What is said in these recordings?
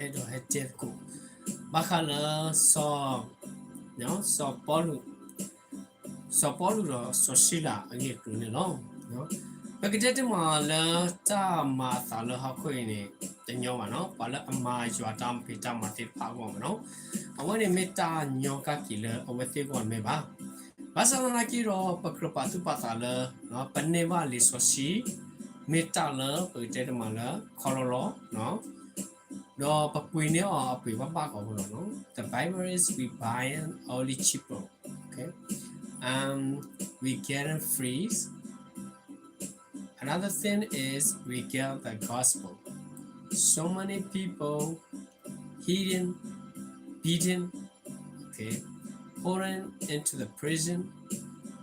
အဲၣ်ဒိးဟဲတဲသကိး ဘၣ်ဃးလၢ စီၤ စီၤပီလူး စီၤပီလူးဒီးစီၤၡံလၤအဂ့ၢ်အကျိၤန့ၣ်လီၤ. ပကတဲတမံၤလၢတၢ်မၤအသးလၢဟီၣ်ခိၣ်အံၤန့ၣ် တညီဘၣ်နီၤ, ပှၤလၢအမၤယွၤတၢ်ဖံးတၢ်မၤသ့ၣ်တဖၣ်အဂီၢ်မ့ၢ်နီၤ, အဝဲန့ၣ်မ့ၢ်တၢ်ညီကၢ်က့ၤလၢအဝဲသ့ၣ်အဂီၢ်မ့ၢ်ဘၣ်. ဘၣ်ဆၣ်သနာ်က့ဒီး ပကြၢးပာ်သူၣ်ပာ်သးလၢ ပန့ၢ်ဘၣ်လံာ်စီဆှံ မ့ၢ်တၢ်လၢပကတဲတမံၤလၢ ခီလီလီ ဒီးပပှ့ၤန့ၢ်အီၤအပှ့ၤဘၣ်ဘၣ်ကီးဖိလီၤနီၤ. The Bible is we buy an only cheaper. Okay. Um, we get it free. Another thing is we get the gospel. So many people hidden, beaten, okay, fallen into the prison,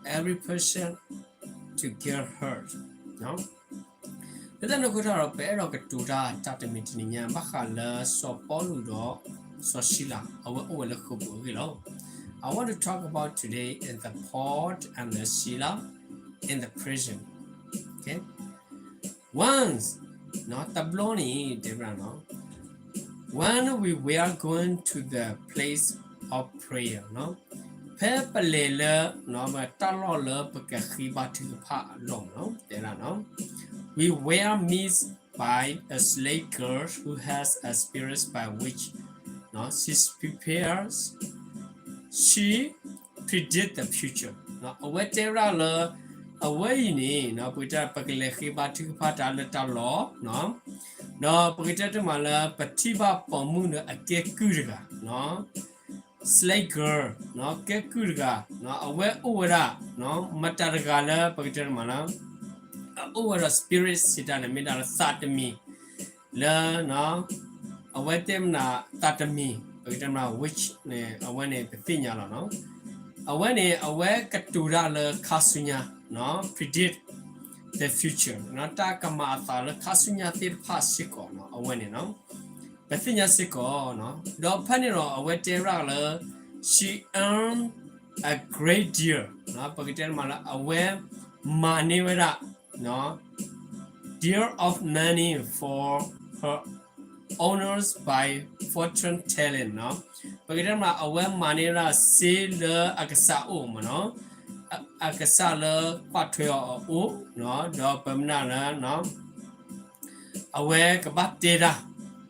every person to get hurt. လၢတၢ်န့ၣ်အဃိတၢ်ဒီး ပအဲၣ်ဒိးကတိၤတၢ်တၢ်တမံၤတနံၤညါ ဘၣ်ဃးလၢစီၤပီလူးဒီးစီၤၡံလၤ အဝဲအိၣ်ဝဲလၢဃိာ်ပူၤအဂ့ၢ်လီၤ. I want to talk about today in the Paul and the Sila in the prison. Okay. Once, တဘျီန့ၣ် တဲဝဲဒၣ်နီၤ, when we were going to the place of prayer, ဖဲပလဲၤလၢ တၢ်လီၢ်လၢပကဃ့ဘါထုကဖၣ်အလီၢ်မ့ၢ်နီၤ, တဲဒၣ်နီၤ, we were met by a slave girl who has a spirit by which she prepares, she predict the future. အဝဲတဲဝဲဒၣ်လၢ အဝဲအံၤန့ၣ် ပကတဲ ပကလဲၤဃ့ဘါထုကဖၣ်တၢ်လၢတၢ်လီၢ်, ဒီးပကတဲတမံၤလၢ ပထံၣ်ဘၣ်ပိာ်မုၣ်လၢအကဲကုၢ်တဂၤ slave girl, ကဲကုၢ်တဂၤ, အဝဲအိၣ်ဝဲဒၣ် မတၤတဂၤလၢ ပကတဲတမံၤလၢ အအိၣ်ဝဲဒီး spirit စံးတၢ်န့ၣ် မ့ၢ်ဒၣ်လၢသးတမံၤ လၢ အဝဲတဲမနုၤသးတမံၤ ပကတဲမနုၤ witch န့ၣ် အဝဲန့ၣ်ပသ့ၣ်ညါလီၤနီၤ. အဝဲန့ၣ် အဝဲကတိၤတၢ်လၢခါဆူညါ predict the future တၢ်ကမၤအသးလၢခါဆူညါသ့ၣ်တဖၣ်စ့ၢ်ကီးနီၤ အဝဲန့ၣ်နီၤ ပသ့ၣ်ညါစ့ၢ်ကီးနီၤ. ဒီးဖဲန့ၣ်ဒီး အဝဲတဲဝဲဒၣ်လၢ she earned a great deal ပကတဲတမံၤလၢ အဝဲမၤန့ၢ်ဝဲဒၣ် deal of money for her owners by fortune telling နီၤ. ပကတဲမး အဝဲမၤန့ၢ်ဝဲဒၣ်စ့လၢအကစၢ်အိၣ်မ့ၢ်နီၤ, အကစၢ်လၢကွၢ်ထွဲအီၤအအိၣ်, ဒီးပမနုၤလၢ အဝဲကဘၣ်တဲတၢ်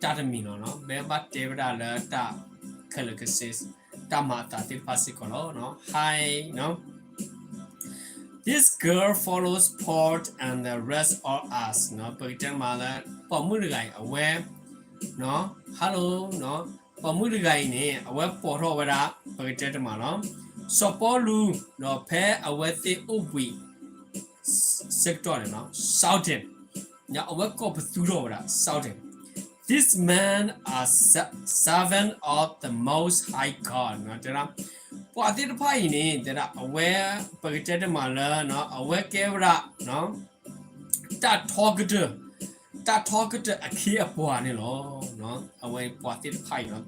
တၢ်တမံၤလီၤနီၤ, မ့ၢ်ဘၣ်တဲဝဲဒၣ်လၢတၢ်ခဲလၢာ်ခဲဆ့ တၢ်မၤအသးသ့ၣ်တဖၣ်စ့ၢ်ကီးလီၤ. Hi, this girl follows Paul and the rest of us နီၤ, ပကတဲမးလၢ ပိာ်မုၣ်တဂၤအံၤ အဝဲ hello ပိာ်မုၣ်တဂၤအံၤန့ၣ် အဝဲပိာ်ထီၣ်ဝဲဒၣ် ပကတဲတမးလီၤ စီၤပီလူး ဒီးဖဲအဝဲသ့ၣ်အိၣ်ဘှံး ဆၢကတီၢ်န့ၣ် shouting အဝဲကိးပသူထီၣ်ဝဲဒၣ် shouting, these men are servants of the Most High God တဲဒၣ် ပှၤသ့ၣ်တဖၣ်အံၤန့ၣ် တဲဒၣ် အဝဲ ပကတဲတမးလၢ အဝဲကဲဝဲဒၣ် တၢ်ထီကတၢၢ်, တၢ်ထီကတၢၢ်အခ့အပှၤန့ၣ်လီၤ. အဝဲပှၤသ့ၣ်တဖၣ်အံၤ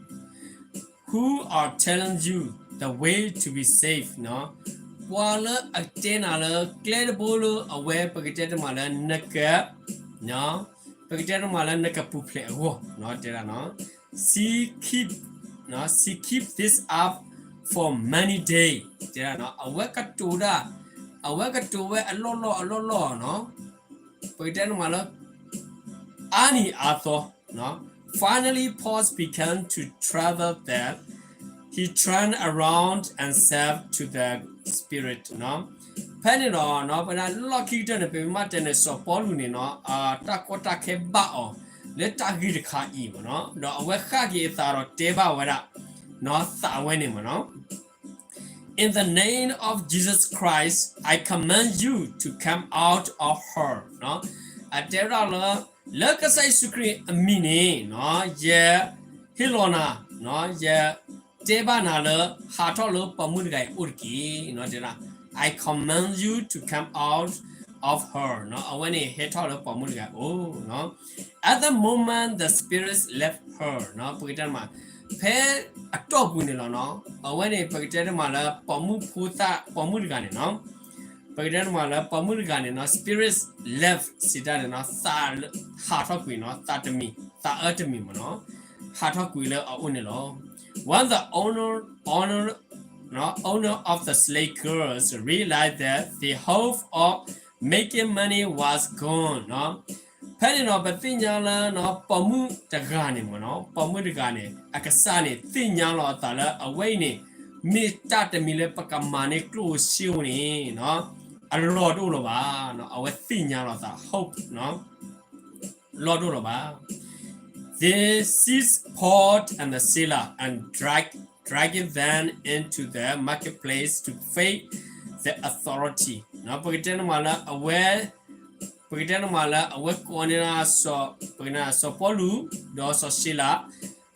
who are telling you the way to be saved ပှၤလၢအတဲနၤလၢ ကျဲတဘိလၢအဝဲ ပကတဲတမးလၢနက ပကတဲတမးလၢနကပူၤဖျဲးအဂီၢ် တဲဒၣ် she keep, she keep this up for many days တဲဒၣ် အဝဲကတိၤတၢ်, အဝဲကတိၤဝဲအလီၢ်လီၢ်အလီၢ်လီၢ်နီၤ ပကတဲတမးလၢ အါနံၤအါသီ Finally, Paul began to tremble that he turned around and said to the spirit ဖဲန့ၣ်ဒီး ပလီၢ်ခံကတၢၢ်န့ၣ် ပမ့ၢ်တဲန့ၣ် စီၤပီလူးန့ၣ်နီၤ တၢ်ကီတၢ်ခဲဘၣ်အီၤ လၢတၢ်ဂ့ၢ်တခါအံၤမ့ၢ်နီၤ ဒီးအဝဲဃၣ်က့ၤအသးဒီးတဲဘၣ်ဝဲဒၣ် သးဝဲန့ၣ်မ့ၢ်နီၤ In the name of Jesus Christ, I command you to come out of her အတဲဝဲဒၣ်လၢ လၢကစၢ်ယ့ၣ်ၡူးခရံာ်အမံၤန့ၣ် ယဟ့ၣ်လီၤနၤ, ယတဲဘၣ်နၤလၢ ဟးထီၣ်လၢပိာ်မုၣ်တဂၤအံၤအိၣ်တက့ၢ် တဲဒၣ် I command you to come out of her အဝဲန့ၣ်ဟဲထီၣ်လၢပိာ်မုၣ်တဂၤအအိၣ် At the moment the spirit left her ပကတဲတမး ဖဲအတီၢ်ပူၤန့ၣ်လီၤနီၤ အဝဲန့ၣ် ပကတဲတမးလၢ ပိာ်မုၣ်ဖိသၣ် ပိာ်မုၣ်တဂၤန့ၣ်နီၤ ပကတဲတမးလၢ ပိာ်မုၣ်တဂၤန့ၣ်နီၤ spirit left စံးတၢ်န့ၣ်နီၤ သးဟးထီၣ်ကွံာ်နီၤ သးတမံၤ သးအၢတမံၤမ့ၢ်နီၤ ဟးထီၣ်ကွံာ်လၢအအိၣ်န့ၣ်လီၤ. When the owner, owner, owner of the slave girls realized that the hope of making money was gone, ဖဲန့ၣ်ဒီး ပသ့ၣ်ညါလၢ ပိာ်မုၣ်တဂၤန့ၣ်မ့ၢ်နီၤ, ပိာ်မုၣ်တဂၤန့ၣ် အကစၢ်န့ၣ် သ့ၣ်ညါလီၤအသးလၢအဝဲအံၤန့ၣ် မ့ၢ်တၢ်တမံၤလၢပကမၤန့ၢ်ကျိၣ်ဧိၤစ့ဧိၤန့ၣ် အလီၢ်တအိၣ်လၢၤဘၣ်. အဝဲသ့ၣ်ညါလီၤအသး hope လီၢ်တအိၣ်လၢၤဘၣ်. They seized Paul and Silas and drag, dragging them into the marketplace to face the authority. ပကတဲန့ၣ်မးလၢအဝဲ ပကတဲန့ၣ်မးလၢအဝဲကိးန့ၢ်ဒၣ် ပကတဲစီၤပီလူး ဒီးစီၤၡံလး,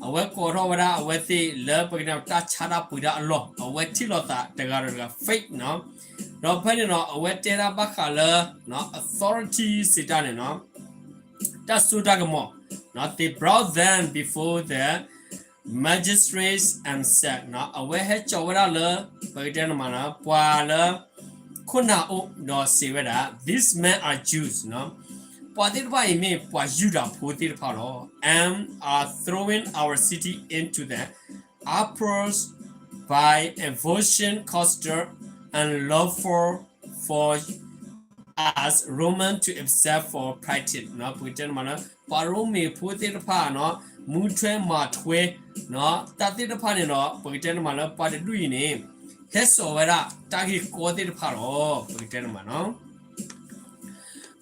အဝဲကိးထီၣ်ဝဲဒၣ်အဝဲသ့ၣ်လၢ ပကတဲတၢ်ဆါတၢ်ပှ့ၤတၢ်အလီၢ်, အဝဲထံၣ်လိာ်သးတဂၤဒီးတဂၤ face နီၤ. ဒီးဖဲန့ၣ်ဒီး အဝဲတဲဒၣ်ဘၣ်ဃးလၢ authority စံးတၢ်န့ၣ်နီၤ, တၢ်စိတၢ်ကမီၤ, they brought them before the magistrates and said, အဝဲဟဲစိာ်ဝဲဒၣ်လၢ ပကတဲန့ၣ်မးလၢ ပှၤလၢ ခိၣ်နၢ်အိၣ်ဒီးစံးဝဲဒၣ်, These men are Jews, ပှၤသ့ၣ်တဖၣ်အံၤမ့ၢ်ပှၤယူဒၤဖိသ့ၣ်တဖၣ်လီၤ, and are throwing our city into the uproar by imposing customs unlawful for us Romans to accept for practice. ပကတဲန့ၣ်မးလၢ ပှၤရိမ့ၤဖိသ့ၣ်တဖၣ်နီၤ မူထွဲမၤထွဲ တၢ်သ့ၣ်တဖၣ်န့ၣ်ဒီး ပကတဲန့ၣ်မးလၢ ပှၤတဒူၣ်အံၤန့ၣ် ဟဲစိာ်ဝဲဒၣ်တၢ်ဂ့ၢ်ကီသ့ၣ်တဖၣ်လီၤ. ပကတဲန့ၣ်မးနီၤ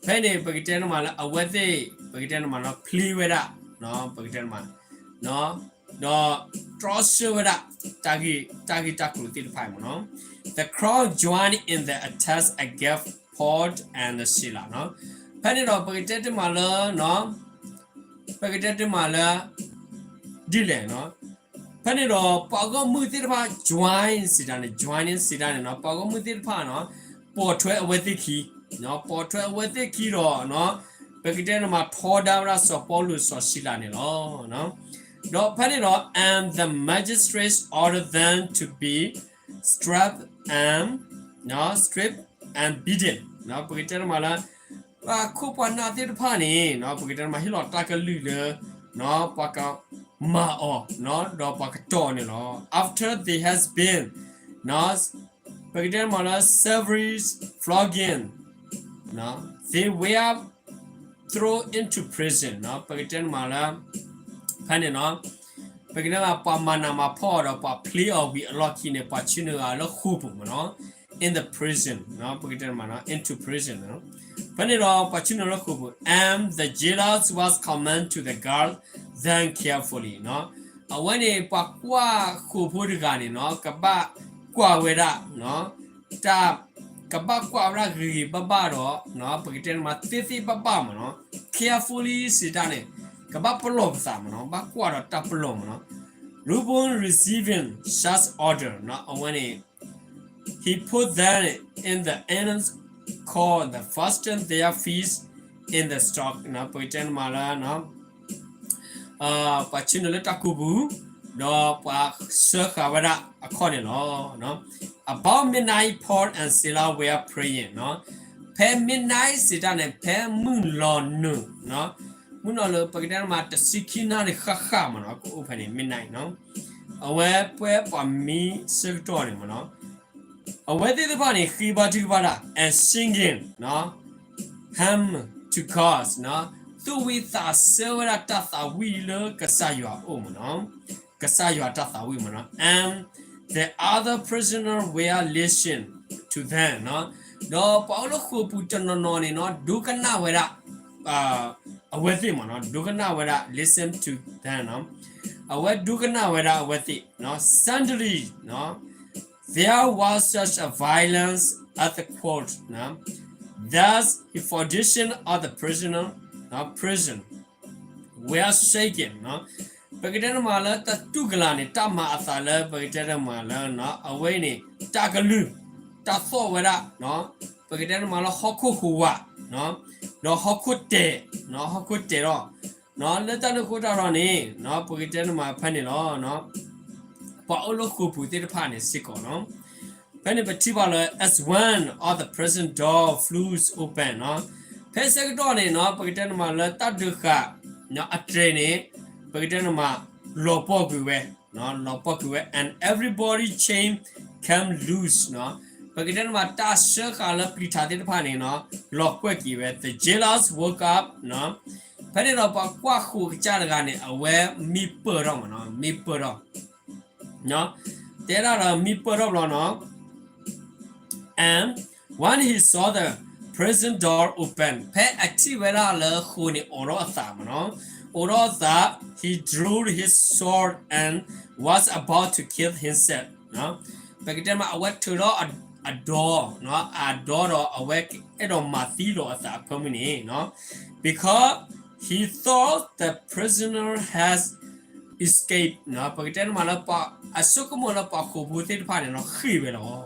ဖဲန့ၣ် ပကတဲန့ၣ်မးလၢ အဝဲသ့ၣ် ပကတဲန့ၣ်မးနီၤ ဖျ့ဝဲဒၣ် ပကတဲန့ၣ်မး ဒီးတြီဆၢဝဲဒၣ် တၢ်ဂ့ၢ်တၢ်ဂ့ၢ်တၢ်ကျိၤသ့ၣ်တဖၣ်အံၤမးနီၤ The crowd joined in the attack against Paul and Silas. ဖဲန့ၣ်ဒီး ပကတဲတ့ၢ်မးလၢ ပကတဲတ့ၢ်မးလၢ ဒ်လဲၣ် ဖဲန့ၣ်ဒီး ပှၤဂီၢ်မုၢ်သ့ၣ်တဖၣ် join စံးတၢ်န့ၣ် joining စံးတၢ်န့ၣ်နီၤ ပှၤဂီၢ်မုၢ်သ့ၣ်တဖၣ်နီၤ ပိာ်ထွဲအဝဲသ့ၣ်ခံ, ပိာ်ထွဲအဝဲသ့ၣ်ခံဒီး ပကတဲန့ၣ်မး ထီဒါဝဲဒၣ်စီၤပီလူးစီၤၡံလးန့ၣ်လီၤ. ဒီးဖဲန့ၣ်ဒီး and the magistrates ordered them to be stripped and stripped and beaten. ပကတဲန့�်မးလၢ ပှၤခိၣ်ပှၤနၢ်သ့ၣ်တဖၣ်န့ၣ် ပကတဲန့ၣ်မး ဟ့ၣ်လီၤတၢ်ကလုၢ်လၢ ပှၤကမၤအီၤ ဒီးပှၤကတီၢ်အီၤန့ၣ်လီၤ. After they has been ပကတဲန့ၣ်မးလၢ severely flogging, they were thrown into prison. ပကတဲန့ၣ်မးလၢ ဖဲန့ၣ်နီၤ ပကတဲမး ပှၤမၤနးမၤဖှီၣ်အီၤဒီး ပှၤဖျ့အီၤဝံၤအလီၢ်ခံန့ၣ် ပှၤဆူနုာ်အီၤလၢဃိာ်ပူၤမးနီၤ in the prison ပကတဲမးနီၤ into prison ဖဲန့ၣ်ဒီး ပှၤဆူနုာ်လၢဃိာ်ပူၤ and the jailer was commanded to guard them carefully. အဝဲန့ၣ် ပှၤကွၢ်ဃိာ်ဖိတဂၤန့ၣ်နီၤ ကဘၣ်ကွၢ်ဝဲဒၣ် တၢ် ကဘၣ်ကွၢ်ဝဲဒၣ်ဂ့ၤဂ့ၤဘၣ်ဘၣ်ဒီး ပကတဲန့ၣ်မး သ့သ့ဘၣ်ဘၣ်မးနီၤ carefully စံးတၢ်န့ၣ် ကဘၣ်ပလီၢ်ပသးမးနီၤ ဘၣ်ကွၢ်ဒီးတၢ်ပလီၢ်မးနီၤ Upon receiving such order အဝဲန့ၣ် he put them in the inner court, fastened their feet in the stocks. ပကတဲန့ၣ်မးလၢ ပှၤဆူနုာ်လၢတၢ်ကိးပူၤ ဒီးပှၤစၢဃာ်ဝဲဒၣ်အခီၣ်န့ၣ်လီၤ. About midnight Paul and Silas were praying. ဖဲ midnight စံးတၢ်န့ၣ် ဖဲမုၢ်လီၤနုာ် မုၢ်လီၤနုာ် ပကတဲန့ၣ်မး တဆံခံနၣ်ရံၣ်ဃၣ်ဃၣ်မးနီၤ ကအိၣ်ဖဲန့ၣ် midnight နီၤ အဝဲပှဲၤပှၤမံဆၢကတီၢ်န့ၣ်မးနီၤ အဝဲသ့ၣ်တဖၣ်န့ၣ် ဃ့ဘါထုကဖၣ်တၢ် and singing hymn to God သူၣ်ဝံၣ်သးဆၢဝဲဒၣ်တၢ်သးဝံၣ်လၢကစၢ်ယွၤအအိၣ်မးနီၤ ကစၢ်ယွၤတၢ်သးဝံၣ်မးနီၤ and the other prisoner were listening to them ဒီးပှၤအိၣ်လၢဃိာ်ပူၤတနီၤနီၤန့ၣ်နီၤ ဒိကနၣ်ဝဲဒၣ် အဝဲသ့ၣ်မးနီၤ ဒိကနၣ်ဝဲဒၣ် listen to them နီၤ အဝဲဒိကနၣ်ဝဲဒၣ်အဝဲသ့ၣ် Suddenly there was such a violent earthquake that the foundation of the prison, prison were shaken. ပကတဲန့ၣ်မးလၢတၢ်တူၢ်ကလာ်န့ၣ် တၢ်မၤအသးလၢ ပကတဲန့ၣ်မးလၢ အဝဲအံၤန့ၣ် တၢ်ကလုၢ် တၢ်သီၣ်ဝဲဒၣ် ပကတဲန့ၣ်မးလၢဟီၣ်ခိၣ်ဟူးဝး ဒီးဟီၣ်ခိၣ်တဲာ် ဟီၣ်ခိၣ်တဲာ်ထီၣ် လၢတၢ်န့ၣ်အဃိတၢ်ဒီးန့ၣ် ပကတဲန့ၣ်မးဖဲန့ၣ်လီၤ ပှၤအိၣ်လၢဃိာ်ပူၤသ့ၣ်တဖၣ်န့ၣ်စ့ၢ်ကီးနီၤ ဖဲန့ၣ်ပထံၣ်ဘၣ်လၢ as one of the prison door flew open နီၤ ဖဲဆၢကတီၢ်န့ၣ်နီၤ ပကတဲန့ၣ်မးလၢတၢ်ဒုးဃာ် အတြဲၤန့ၣ် ပကတဲန့ၣ်မး လီၤပှီၢ်ကွံာ်ဝဲ, လီၤပှီၢ်ကွံာ်ဝဲ and everybody chain came loose နီၤ. ပကတဲန့ၣ်မး တၢ်စၢဃာ်လၢပျံၤထးသ့ၣ်တဖၣ်န့ၣ်နီၤ လီၤကွဲၢ်က့ၤဝဲ the jailers woke up နီၤ. ဖဲန့ၣ်ဒီးပှၤကွၢ်ဃိာ်ကစၢ်တဂၤန့ၣ် အဝဲမံပၢၢ်ထီၣ်မးနီၤ မံပၢၢ်ထီၣ် တဲဒၣ်ဒီးမံပၢၢ်ထီၣ်ဘျီနီၤ And when he saw the prison door open ဖဲအထံၣ်ဝဲဒၣ်လၢဃိာ်န့ၣ်အိးထီၣ်အသးမးနီၤ, အိးထီၣ်အသး he drew his sword and was about to kill himself ပကတဲမး အဝဲထုးထီၣ်အဒီ, အဒီဒီးအဝဲအဲၣ်ဒိးမၤသံလီၤအသးအဖၢမုၢ်န့ၣ် because he thought the prisoner had escaped ပကတဲန့ၣ်မးလၢ အဆိကမိၣ်လၢပှၤဃိာ်ဖိသ့ၣ်တဖၣ်န့ၣ်နီၤ ဃ့ၢ်ဝဲလီၤ.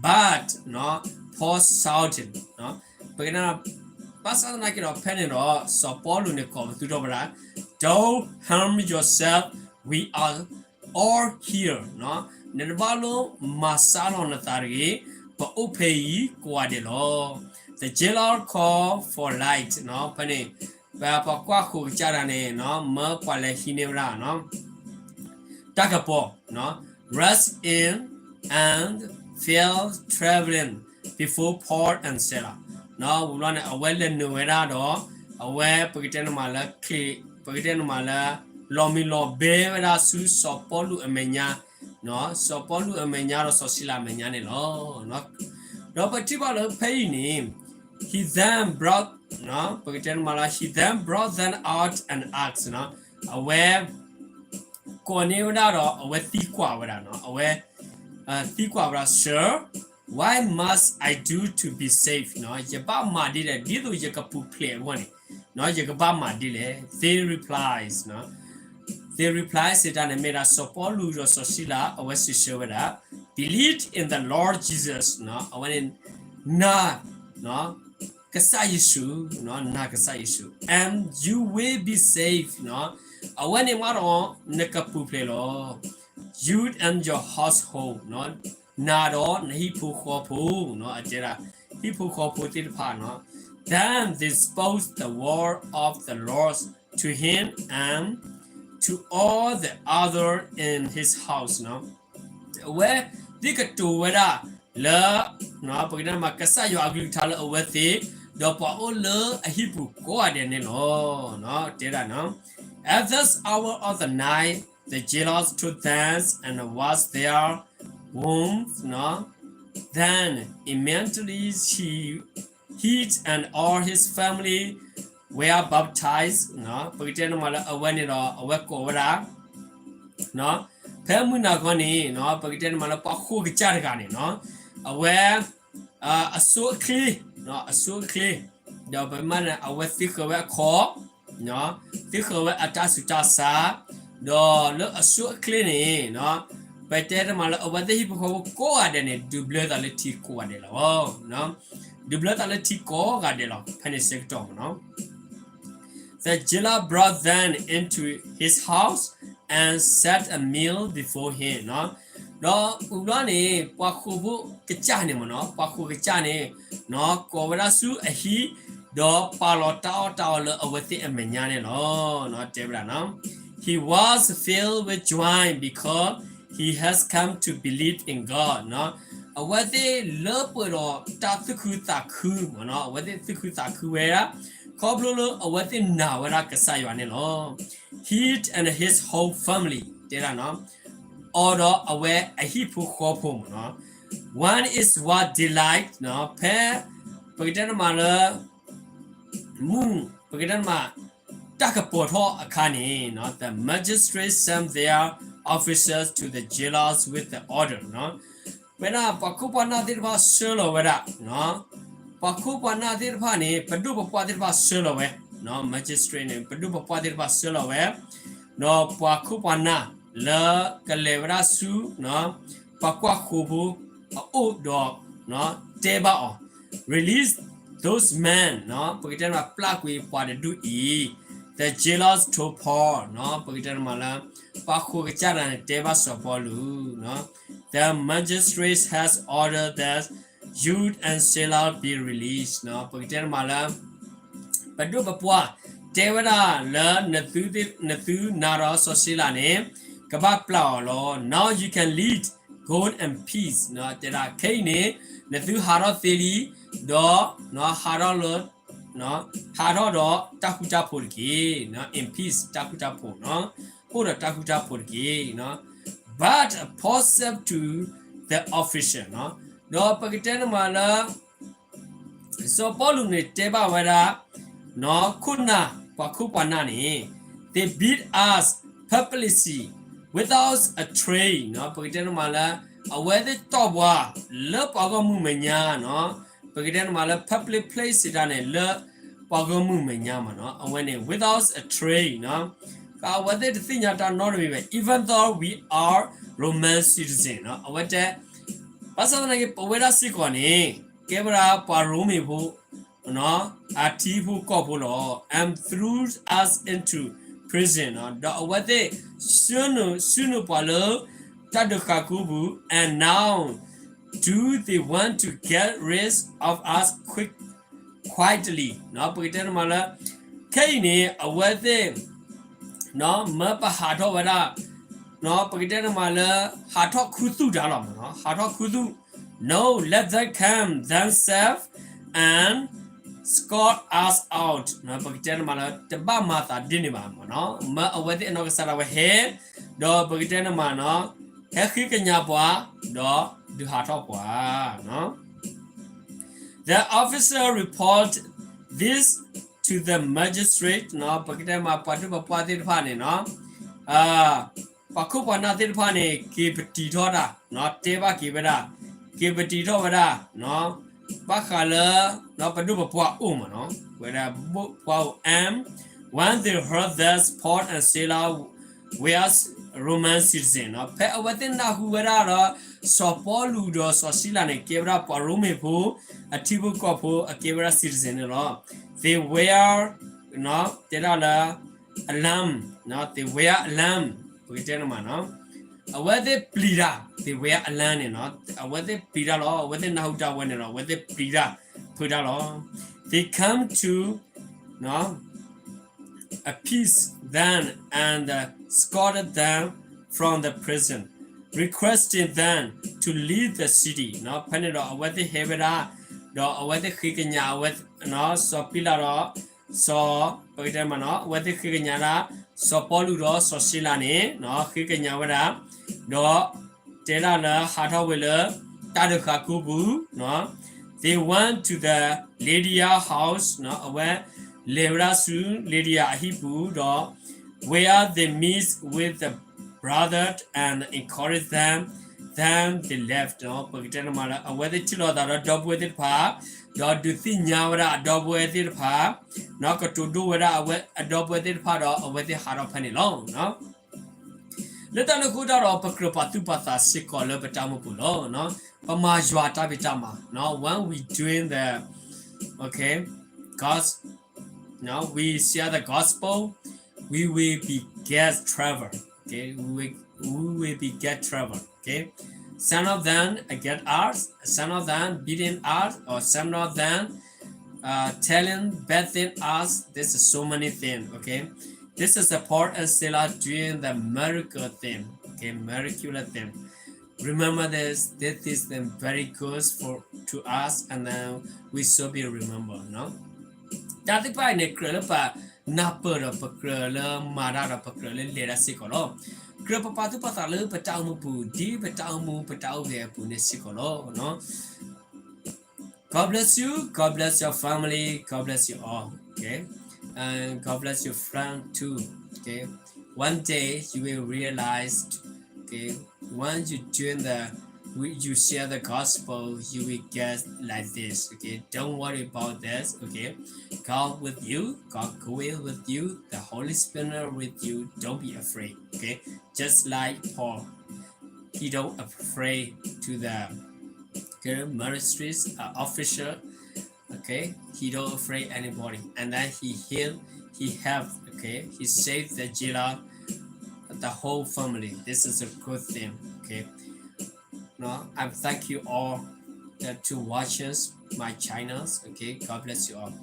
But နီၤ Paul shouted ပကတဲ ဘၣ်ဆၣ်သနာ်က့ဒီး ဖဲန့ၣ်ဒီး စီၤပီလူးန့ၣ် ကိးပသူထီၣ်ဝဲဒၣ် Don't harm yourself, we are all here နီၤ, နတဘၣ်လိၣ်မၤဆါလီၤနသးတဂ့ၤ, ပအိၣ်ဖဲအံၤကိးဂၤဒဲးလီၤ. The jailer called for light နီၤ, ဖဲန့ၣ် ပှၤကွၢ်ဃိာ်ကစၢ်တဂၤန့ၣ်နီၤ မၢပှၤလဲၤဟံးန့ၢ်ဝဲဒၣ်နီၤ တၢ်ကပီၤ rushed in and fell trembling before Paul and Silas နီၤ, ဝံၤဘျီန့ၣ် အဝဲလဲၤနုာ်ဝဲဒၣ်ဒီး အဝဲပကတဲန့ၣ်မးလၢချ့, ပကတဲန့ၣ်မးလၢ လီၤမံလီၤဘဲဝဲဒၣ်ဆူစီၤပီလူးအမဲာ်ညါ, စီၤပီလူးအမဲာ်ညါဒီးစီၤစံလၤအမဲာ်ညါန့ၣ်လီၤ. ဒီးပထံၣ်ဘၣ်လၢဖဲအံၤန့ၣ် he then brought ပကတဲန့ၣ်မးလၢ he then brought them out and asked အဝဲ ကိးန့ၢ်ဝဲဒၣ်ဒီး အဝဲသံကွၢ်ဝဲဒၣ်နီၤ, အဝဲ သံကွၢ်ဝဲဒၣ် Sir, what must I do to be saved နီၤ, ယဘၣ်မၤဒ်လဲၣ် ဒ်သိးယကပူၤဖျဲးအဂီၢ်န့ၣ် ယကဘၣ်မၤဒ်လဲၣ်. They replies, they replies စံးတၢ်န့ၣ် မ့ၢ်ဒၣ်စီၤပီလူးဒီးစီၤစံလၤ အဝဲစံးဆၢဝဲဒၣ် Believe in the Lord Jesus နီၤ, အဝဲန့ၣ် နာ် ကစၢ်ယ့ၣ်ၡူး, နာ်ကစၢ်ယ့ၣ်ၡူး and you will be saved နီၤ, အဝဲန့ၣ်မးဒီး နကပူၤဖျဲးလီၤ. You and your household နီၤ, နၤဒီးနဟံၣ်ဖိဃီဖိနီၤ, အတဲဒၣ် ဟံၣ်ဖိဃီဖိသ့ၣ်တဖၣ်နီၤ. Then they spoke the word of the Lord to him and to all the other in his house နီၤ, အဝဲသ့ၣ်ကတိၤဝဲဒၣ်လၢ ပကတဲမး ကစၢ်ယွၤအကလုၢ်ကထါလၢအဝဲသ့ၣ် ဒီးပှၤအိၣ်လၢအဟံၣ်ပူၤကိးဂၤဒဲးန့ၣ်လီၤ. တဲဒၣ်နီၤ At this hour of the night, the jailers took them and washed their wounds, then immediately he, he and all his family were baptized, ပကတဲန့ၣ်မးလၢအဝဲန့ၣ်ဒီး အဝဲကိးဝဲဒၣ် ဖဲမုၢ်နၤခီန့ၣ် ပကတဲန့ၣ်မးလၢပှၤဃိာ်ကစၢ်တဂၤန့ၣ်နီၤ, အဝဲ အဆိအချ့, အဆိအချ့, ဒီးပမ့ၢ်န့ၣ် အဝဲသ့ဃၢၤဝဲအခီၣ်, သ့ဃၢၤဝဲအတၢ်ဆူးတၢ်ဆါ, ဒီးလၢအဆိအချ့န့ၣ် ပတဲတမးလၢအဝဲသ့ၣ်ဟံၣ်ဖိဃီဖိကိးဂၤဒဲးန့ၣ် ဒုးဘျၢသးလၢထံကိးဂၤဒဲးလီၤ. ဒုးဘျၢသးလၢထံကိးဂၤဒဲးလီၤ ဖဲန့ၣ်ဆၢကတီၢ်မးနီၤ The jailer brought them into his house and set a meal before him ဒီးအူဘျီန့ၣ် ပှၤဃိာ်ဖိကစၢ်န့ၣ်မးနီၤ, ပှၤဃိာ်ကစၢ်န့ၣ် ကိးဝဲဒၣ်ဆူအဟံၣ်, ဒီးပာ်လီၤတၢ်အီၣ်တၢ်အီလၢအဝဲသ့ၣ်အမဲာ်ညါန့ၣ်လီၤ. တဲဝဲဒၣ်နီၤ He was filled with joy because he has come to believe in God အဝဲသ့ၣ်လၢပှဲၤဒီးတၢ်သူၣ်ခုသးခုမးနီၤ, အဝဲသ့ၣ်သူၣ်ခုသးခုဝဲဒၣ် ခီဖျိလၢအဝဲသ့ၣ်နာ်ဝဲဒၣ်ကစၢ်ယွၤန့ၣ်လီၤ. He and his whole family တဲဒၣ်နီၤ, အီၤဒီးအဝဲအဟံၣ်ဖိဃီဖိမးနီၤ. One is what delight နီၤ, ဖဲ ပကတဲန့ၣ်မးလၢ မုၢ် ပကတဲန့ၣ်မး တၢ်ကပီၤထီၣ်အခါန့ၣ် the magistrates sent their officers to the jailers with the order နီၤ. ဝဲဒၣ်ပှၤခိၣ်ပှၤနၢ်သ့ၣ်တဖၣ်ဆှၢလီၤဝဲဒၣ် ပှၤခိၣ်ပှၤနၢ်သ့ၣ်တဖၣ်န့ၣ် ပဒိၣ်ပပှၢ်သ့ၣ်တဖၣ်ဆှၢလီၤဝဲ, magistrate န့ၣ် ပဒိၣ်ပပှၢ်သ့ၣ်တဖၣ်ဆှၢလီၤဝဲ, ဒီးပှၤခိၣ်ပှၤနၢ်လၢကလဲၤဝဲဒၣ်ဆူ ပှၤကွၢ်ဃိာ်ဖိအအိၣ်ဒီး တဲဘၣ်အီၤ release those men နီၤ, ပကတဲမးပျၢ်ကွံာ်ပှၤတဒူၣ်အံၤ, the jailers told Paul နီၤ, ပကတဲမးလၢ ပှၤဃိာ်ကစၢ်တဂၤန့ၣ် တဲဘၣ်စီၤပီလူး the magistrate has ordered that you and Silas be released နီၤ, ပကတဲမးလၢ ပဒိၣ်ပပှၢ်တဲ တဲဝဲဒၣ်လၢ နသုနာ်ဒီးစီၤၡ့လးန့ၣ် ကဘၣ်ပျၢ်အီၤလီၤ. Now you can leave, go in peace တဲဒၣ် ခဲအံၤန့ၣ် နသုဟးထီၣ်သ့လံ, ဒီး ဟးထီၣ်လၢ ဟးထီၣ်ဒီးတၢ်ဃူတၢ်ဖိးတက့ၢ်, in peace တၢ်ဃူတၢ်ဖိး, အိၣ်ဒီးတၢ်ဃူတၢ်ဖိးတက့ၢ်. But Paul said to the officer ဒီးပကတဲန့ၣ်မးလၢ စီၤပီလူးန့ၣ်တဲဘၣ်ဝဲဒၣ် ခိၣ်နၢ် ပှၤခိၣ်ပှၤနၢ်န့ၣ် they beat us publicly without a trace ပကတဲန့ၣ်မးလၢ အဝဲသ့ၣ်တီၢ်ပှၤလၢပှၤဂီၢ်မုၢ်မဲာ်ညါနီၤ, ပကတဲန့ၣ်မးလၢ public place စံးတၢ်န့ၣ် လၢပှၤဂီၢ်မုၢ်မဲာ်ညါမးနီၤ, အဝဲန့ၣ် without a trace နီၤ, အဝဲသ့ၣ်တသ့ၣ်ညါတၢ်နီတမံၤဘၣ် even though we are Roman citizen နီၤ, အဝဲတဲ ဘၣ်ဆၣ်သနာ်က့ ပဝဲဒၣ်စ့ၢ်ကီးန့ၣ် ကဲဝဲဒၣ်ပှၤရိမ့ၤဖိ အထံဖိကီၢ်ဖိလီၤ and threw us into prison နီၤ, ဒီးအဝဲသ့ၣ် ဆှၢနုာ်ပှၤလၢ တၢ်ဒုးဃာ်ကိပူၤ and now do they want to get rid of us quick, quietly နီၤ, ပကတဲန့ၣ်မးလၢ ခဲအံၤန့ၣ် အဝဲသ့ၣ် မၢပဟးထီၣ်ဝဲဒၣ် ပကတဲန့ၣ်မးလၢ ဟးထီၣ်ခူသူၣ်တၢ်လီၤမးနီၤ, ဟးထီၣ်ခူသူၣ် no, let them come themselves and escort us out ပကတဲန့ၣ်မးလၢ တဘၣ်မၤသးဒ်န့ၣ်ဘၣ်မးနီၤ, မၢအဝဲသ့ၣ်အနီၢ်ကစၢ်ဒၣ်ဝဲဟဲ ဒီးပကတဲန့ၣ်မးနီၤ, ဟဲဃ့ကညးပှၤ ဒီးဒုးဟးထီၣ်ပှၤ The officer report this to the magistrate နီၤ, ပကတဲမးပှၤဒိၣ်ပှၤပှၢ်သ့ၣ်တဖၣ်န့ၣ်နီၤ, ပှၤခိၣ်ပှၤနၢ်သ့ၣ်တဖၣ်န့ၣ် က့ၤပတံၤထီၣ်တၢ်နီၤ, တဲဘၣ်က့ၤဝဲဒၣ်, က့ၤပတံၤထီၣ်ဝဲဒၣ်နီၤ, ဘၣ်ဃးလၢ ပဒိၣ်ပပှၢ်အိၣ်မးနီၤ, ဝဲဒၣ်ပှၤအိၣ် and when they heard that Paul and Silas were Roman citizen နီၤ, ဖဲအဝဲသ့ၣ်နၢ်ဟူဝဲဒၣ်ဒီး စီၤပီလူးဒီးစီၤၡံလးန့ၣ် ကဲဝဲဒၣ်ပှၤရိမ့ၤဖိ အထံဖိကီၢ်ဖိ အကဲဝဲဒၣ် citizen န့ၣ်လီၤ. They were တဲဒၣ်လၢ alarm, they were alarm ပကတဲန့ၣ်မးနီၤ, အဝဲသ့ၣ်ပျံၤတၢ်, they were alarm န့ၣ်နီၤ, အဝဲသ့ၣ်ပျံၤတၢ်လီၤ, အဝဲသ့ၣ်နၢ်ဟူတၢ်ဝဲန့ၣ်လီၤ, အဝဲသ့ၣ်ပျံၤတၢ် ဖုးတၢ်လီၤ. They come to appease them and escorted them from the prison, requesting them to leave the city နီၤ, ဖဲန့ၣ်ဒီး အဝဲသ့ၣ်ဟဲဝဲဒၣ်, ဒီးအဝဲသ့ၣ်ဃ့ကညးအဝဲ, စီၤပံလးဒီး စီၤ, ပကတဲမးနီၤ, အဝဲသ့ၣ်ဃ့ကညးဒၣ် စီၤပီလူးဒီးစီၤၡံလးန့ၣ် ဃ့ကညးဝဲဒၣ်, ဒီး တဲဒၣ်လၢဟးထီၣ်ဝဲလၢ တၢ်ဒုးဃာ်ကိပူၤ They went to the Lydia house နီၤ, အဝဲလဲၤဝဲဒၣ်ဆူ Lydia အဟံၣ်ပူၤဒီး where they meet with the brother and encourage them, then they left နီၤ, ပကတဲန့ၣ်မးလၢ အဝဲသ့ၣ်ထံၣ်လိာ်သးဒီးဒီပုၢ်ဝဲၢ်သ့ၣ်တဖၣ်, ဒီးဒုးသ့ၣ်ညါဝဲဒၣ်အဒီပုၢ်ဝဲၢ်သ့ၣ်တဖၣ်, နီၤ, ကတိၤဒိၣ်ဝဲဒၣ်အဝဲအဒီပုၢ်ဝဲၢ်သ့ၣ်တဖၣ်ဒီးအဝဲသ့ၣ်ဟးထီၣ်ဖဲန့ၣ်လီၤ. လၢတၢ်န့ၣ်အဃိတၢ်ဒီး ပကြၢးပာ်သူၣ်ပာ်သးစ့ၢ်ကီးလၢပတၢ်အိၣ်မူပူၤလီၤ. ပမၤယွၤတၢ်ဖံးတၢ်မၤ, နီၤ, when we doing the, okay, God's, no, we share the gospel, we will be get trouble. Okay, we will, we will be get trouble. Okay, some of them get us, some of them beating us, or some of them uh, telling bad thing us. This is so many things. Okay, this is the Paul and Silas doing the miracle thing. Okay, miraculous thing. Remember this. This is the very good for to us, and then we should be remember. No, တၢ်သ့ၣ်တဖၣ်အံၤန့ၣ် ကြၢးလၢပနၢ်ပၢၢ်ဒီး ပကြၢးလၢမၤတၢ်ဒီး ပကြၢးလၢလဲၤတၢ်စ့ၢ်ကီးလီၤ. ကြၢးပပာ်သူၣ်ပာ်သးလၢပတၢ်အိၣ်မူပူၤ ဒ်ပတၢ်အိၣ်မူပတၢ်အိၣ်ဂဲၤအပူၤန့ၣ်စ့ၢ်ကီးလီၤ. God bless you. God bless your family. God bless you all. Okay. And God bless your friend too. Okay. One day you will realize, okay, when you doing the, you share the gospel, you will get like this. Okay. Don't worry about this. Okay. God with you. God going with you. The Holy Spirit with you. Don't be afraid. Okay. Just like Paul, he don't afraid to the, okay, magistrates, uh, official. Okay, he don't afraid anybody, and then he heal, he help. Okay, he saved the jailer, the whole family. This is a good thing. Okay, no, I thank you all that to watches my channels. Okay, God bless you all.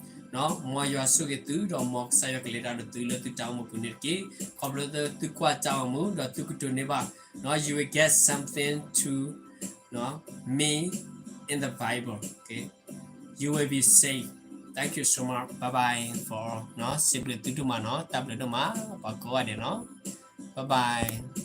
မ်ယွၤဆိၣ်ဂ့ၤသု ဒီးမ်ကစၢ်ယွၤကလဲၤတၢ်ဒီးသုလၢသုတၢ်အိၣ်မူပူၤန့ၣ်တက့ၢ်. ခီဖျိသုကွၢ်တၢ်အိၣ်မူ ဒီးသုကတိၤန့ၢ်ဘၣ်, you will get something to me in the Bible. Okay, you will be saved. Thank you so much. Bye bye for စံးဘျုးသုဒိၣ်မးနီၤ, တၢ်ဘျုးဒိၣ်မး ပှၤကိးဂၤဒဲးနီၤ. Bye bye.